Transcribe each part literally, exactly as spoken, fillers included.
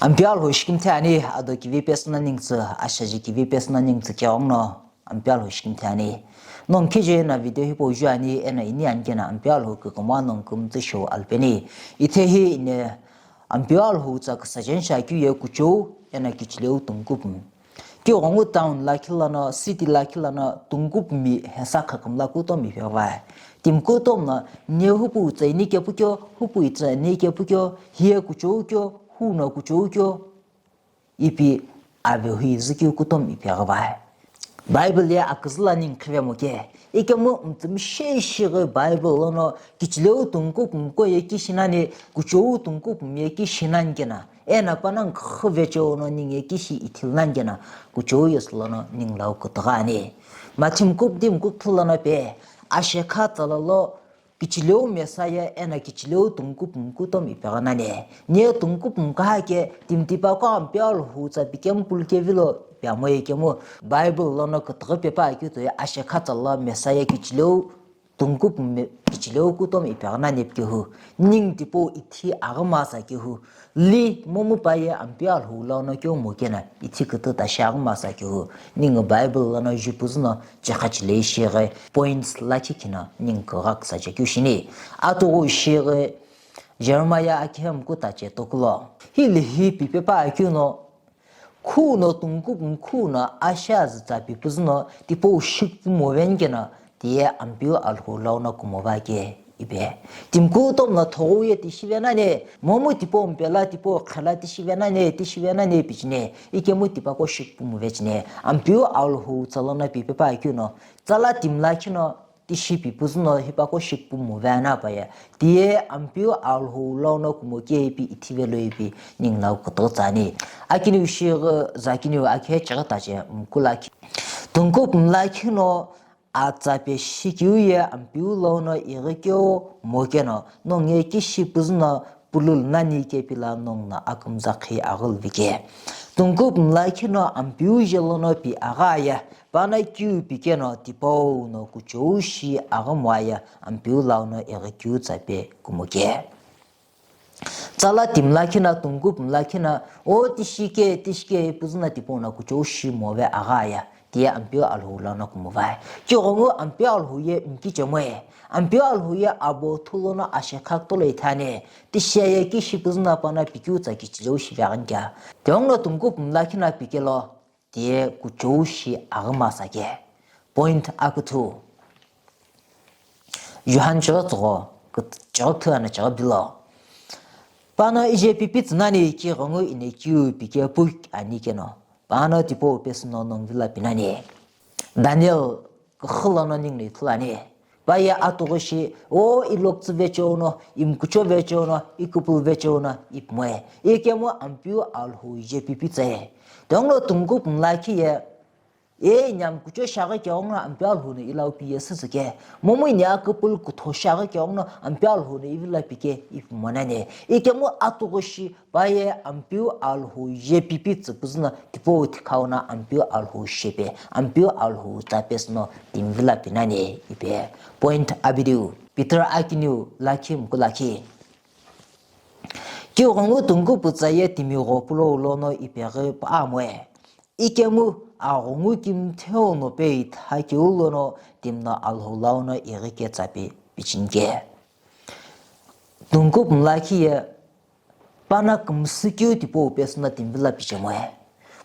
Ampeu Alhou shikimthe ani, ado kivi pesü no ningtsü, ashaji kivi pesü no ningtsü keghenguno Ampeu Alhou shikimthe ani. Nongu kije na video hipau ju ani, eno ini ani keno Ampeu Alhou kükümgha nongu kümtsü shou alpeni. Ithehi ine Ampeu Alhou tsa küsajen shakeu ye kuchou, eno kichileu tungkupum. Kighengu town lakhi lono, city lakhi lono, tungkupumi hesa khakümla kutomi ipeghi vai. Timi kutomo no, ne hupu tsa ini kepukeo, hupu tsa ini kepukeo, hiye kuchou keo, hu no kuchou keo, ipi avehu izükeu kutomi ipeghi vai. Bible ye aküzü la ningu khivemo ke, ikemu mtsümishei shighi Bible lono kichileu tungkupum ko ye kishi nani, kuchou tungkupum ye kishi nani keno, eno panongu khuvechewo no ningu ye kishi ithulu nani keno, kuchou ye sülono ningu lau kütüghü ani. Mathi mkukdi mkukthulu lono pe, ashekha tsala lo, kichileu Messiah eno kichileu tungkupum kutomi ipeghi nani. Ne tungkupum kaha ke timi tipaqo Ampeu Alhou tsa pikemu pulu kevilo ipi amo ye kemu Bible lono kütüghü pepa akeu toi ashekha tsala lo Messiah kichileu tungkupum me-, kichileu kutomi ipeghi nani pi kehu. Ningu tipau ithi aghimasa kehu. Li momu pa ye Ampeu Alhou lono keu mo keno ithi kütü ta shi aghimasa kehu. Ningu Bible lono jupuzü no chekha chile shighi points lakhi kino ningu kügha küsaje keu shini. Atughu shighi Jeremiah akhe mku tache tokulo. Hili hi pipe pa akeu no, khu no tungkupum khu no asha zütsa pipüzü no tipau shikpu moveni keno, tiye Ampeu Alhou lono kumo va ke ipi. Timi kutomo no thogou ye tishi venani, momu tipau mpela tipau khela tishi venani, tishi venani pichini, ikemu tipaqo shikpu movechini, Ampeu Alhou tsa lono pipe pa akeu no, tsala timi lakhi no, tishi pipüzü no hipaqo shikpu movena pa ye, tiye Ampeu Alhou lono kumo ke ipi ithi velo ipi ningu lau kütüghü tsa ani. Akiniu shighi zakiniu akhe chighi tache mku lakhi. Tungkupum lakhi no atsa pe shikeu ye Ampeu lono ighi keu mo keno, nongu ye kishi püzü no pululu nani kepi la nongu no akümzakhi aghülu vike. Tungkupum lakhi no Ampeu je lono pi agha ye, pano kiu pi keno tipau no kuchou shi aghimoa ye Ampeu lono ighi keu tsa pe kumo ke. Tsala timi lakhi no, tungkupum lakhi no, o tishi ke, tishi ke püzü no tipau no kuchou shi move agha ye, tiye Ampeu Alhou lono kumo vai. Kighengu Ampeu Alhou ye mkichemoe. Ampeu Alhou ye abo thu lono ashekha kutolo ithani. Tishi ye kishi püzü no pano pikeu tsa kichileu shi vegheni kea. Tighenguno tungkupum lakhi no pikelo, tiye kuchou shi aghimasa ke. Point akuthu. Johan chighi tsügho, kut-, chighi kuthu eno chighi bilo. Pano ije pipi tsü nani kighengu ine kiu pi ke pu ani keno, pano tipau pesü no nongu vilo pi nani. Daniel küxü lono ningu no ithulu ani. Pa ye atughu shi, o ilokutsü vecheo no, imkucho vecheo no, ikupulu vecheo no, ipimoe. Ikemu Ampeu Alhou ije pipi tse. Tighenguno tungkupum lakhi ye, e nyamkucho shaghi keghenguno Ampeu Alhou no ilau pi ye süsü ke. Momu ine akupulu kutho shaghi keghenguno Ampeu Alhou no ivilo pi ke ipimo nani. Ikemu atughu shi, pa ye Ampeu Alhou ije pipi tsü püzü no tipau thikhau no Ampeu Alhou shepe, Ampeu Alhou tsa pesü no timi vilo pi nani ipi. Point abidiu, Peter akiniu lakhi mku lakhi. Kighengu tungkupum tsa ye timi gho pulou lono ipeghi pa amoe. Ikemu aghungu kimtheu no pe itha keu lono timi no Alhou lono ighi ke tsa pe pichini ke. Tungkupum lakhi ye pano kümsü keu tipau pesü no timi vilo pichemoe.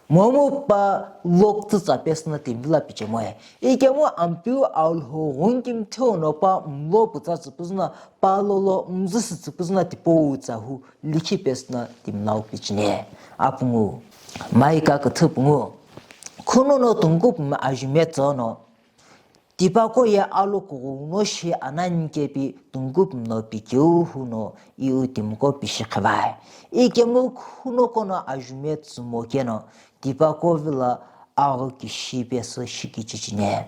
Momu pa lokutsü tsa pesü no timi vilo pichemoe. Ikemu Ampeu Alhou ghungu kimtheu no pa mlo pütsa tsü püzü no, pa lolo mzüsü tsü püzü no tipau tsa hu likhi pesü no timi lau pichini. Apungu, Maika küthü pungu. Khuno no tungkupum ajumetsü no, tipaqo ye alokughu no shi anani kepi tungkupum no pikeu hu no iu timiqo pishi khivai. Ikemu khuno kono ajumetsü mo keno, tipaqo vilo aghi kishi pesü shikichichine.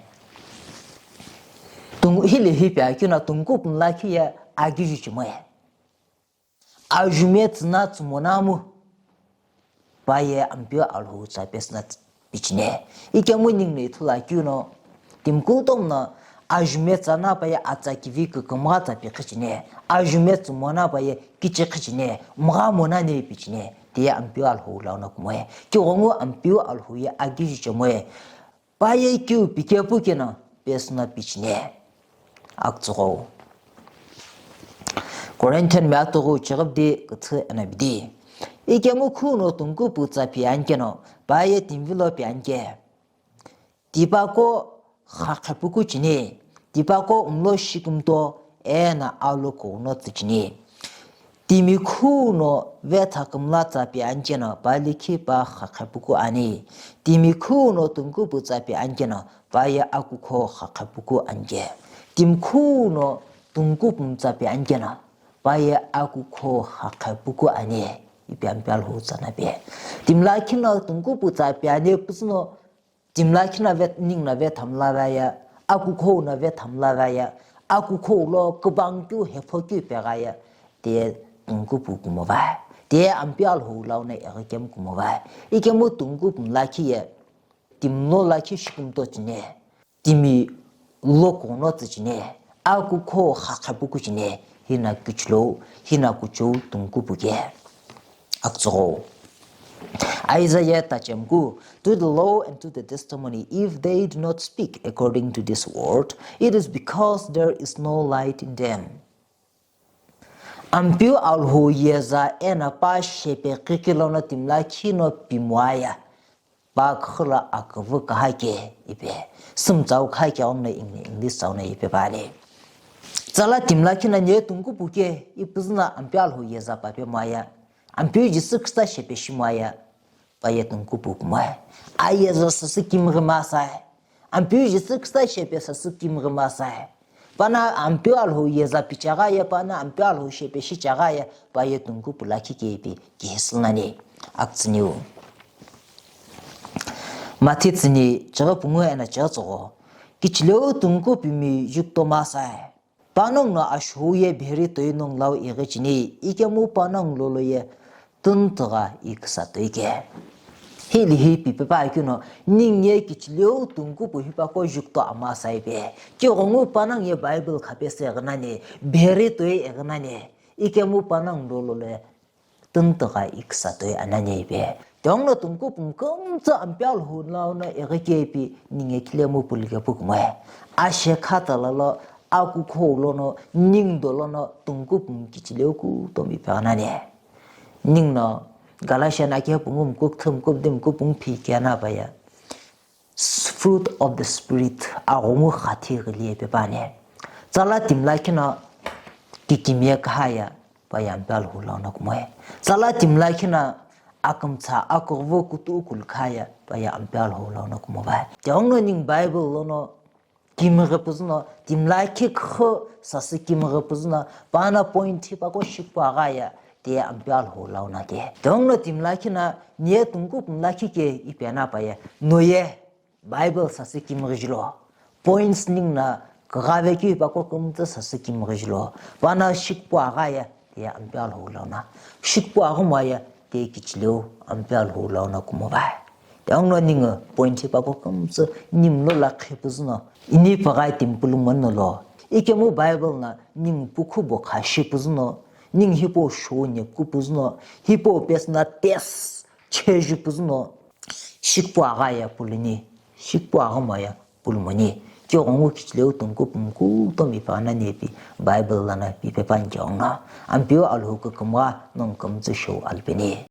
Tung-, hili hipi akeu no tungkupum lakhi ye aghi juchimoe. Ajumetsü no tsumona mu, pa ye Ampeu Alhou tsa pesü no pichine. Ikemu ningu no ithulu akeu no, timi kutomo no ajumetsü no pa ye atsa kivi kükümgha tsa pikhichine. Ajumetsü mona pa ye kichichichine, mgha mona ne pichine. Tiye Ampeu Alhou launo kumoe. Kighongu Ampeu Alhou ye agiju chemoe. Pa ye kiu pikepu keno, pesüno pichine. Aktsüghou. Corinthian mi atughu chighibdi küthü eno bidi. Ikemu khuno tungkupu tsa piankeno, pa ye timvilo pianke. Tipaqo xaqhepuku chini, tipaqo umlo shikumto eno alo kughuno tsü chini. Timi khuno vetha kümla tsa piankeno, pa likhi pa xaqhepuku ani. Timi khuno tungkupu tsa piankeno, pa ye akukho xaqhepuku anke. Timi khuno tungkupu tsa piankeno, pa ye akukho xaqhepuku ani. Ipi Ampeu Alhou tsana pe. Timi lakhi no tungkupu tsa piane püzüno, timi lakhi no vet-, ningu no vetha mla vaya, akukho no vetha mla vaya, akukho lo kübang keu hepho keu pe gaya, tiye tungkupu kumo vai. Tiye Ampeu Alhou launo ighi kemu kumo vai. Ikemu tungkupu lakhi ye, timi lo lakhi shikumto chine, timi lo kughuno tsü chine, akukho xaqhepuku chine, hino kichilou, hino kuchou tungkupu ke. Aktsüghou. Isaiah tachemku, to the law and to the testimony, if they do not speak according to this word, it is because there is no light in them. Ampeu Alhou yeza eno pa shepe kikilo no timi lakhi no pimoaya. Pa khüla aküvü kahake ipi. Sümtsau kahake omno Eng-, English tsau no ipi pale. Tsala timi lakhi no ne tungkupu ke ipüzüno Ampeu Alhou yeza pa pemoaya. Ampeu Jisü Khrista shepe shimoaya. Pa ye tungkupu kumoe. Ayeza sasü kimghi masae. Ampeu Jisü Khrista shepe sasü kimghi masae. Pano Ampeu Alhou yeza pichagha ye, pano Ampeu Alhou shepe shichagha ye, pa ye tungkupu lakhi ke ipi kihisü nani. Aktsüniu. Mathi tsüni chighi pungu eno chighi tsügho. Kichileu tungkupumi jukto masae. Panongu no ashoye bheri toi nongu lau ighi chini, ikemu panongu lolo ye tüntügha iküsa toi ke. Hili hi pipe pa keu no, ningu ye kichileu tungkupu hipaqo jukto ama saipe. Kighongu panongu ye Bible khape se ighi nani, bheri toi ighi nani, ikemu panongu lolo le tüntügha iküsa toi anani ipi. Tighenguno tungkupu kümtsü Ampeu Alhou launo ighi ke ipi ningu ye khilemu pulike pukumoe. Ashe khatala lo akukho lono ningu dolono tungkupu kichileu kutomo ipi anani. Ningu no Galatian akhe pungu mkuk thum kup dim kup ung phi kena pa ye. Fruit of the Spirit, aghungu khathi ghili ye pe pa ne. Tsala timi lakhi no kikimiye kahaya, pa ye Ampeu Alhou launo kumoe. Tsala timi lakhi no akümtsa, akughuvu kutu kulu khaya, pa ye Ampeu Alhou launo kumo vai. Tighenguno ningu Bible lono kimghi püzüno, timi lakhi khü sasü kimghi püzüno, pano point hipaqo shikpu aghaya, tiye Ampeu Alhou launo ke. Tighenguno timi lakhi no, ne tungkupu lakhi ke ipi ana pa ye, noye, Bible sasü kimghi jilo. Points ningu no kugha vekeu hipaqo kümtsü sasü kimghi jilo. Pano shikpu aghaya, tiye Ampeu Alhou launo. Shikpu aghumoye, tiye kichileu Ampeu Alhou launo kumo vai. Tighenguno ningu point hipaqo kümtsü ningu lo lakhi püzüno, ini paghai timi pulumoni lo. Ikemu Bible no ningu pukhu bo kha shi püzüno, ningu hipau shou ne ku püzüno, hipau pesüno test cheju püzüno, shikpu aghaya puluni, shikpu aghumoye pulumoni. Kighongu kichileu tungkupu kutomo ipi anani ipi Bible lono pipe pa ne tighenguno. Ampeu Alhou kükümgha nongu kümtsü shou alpeni.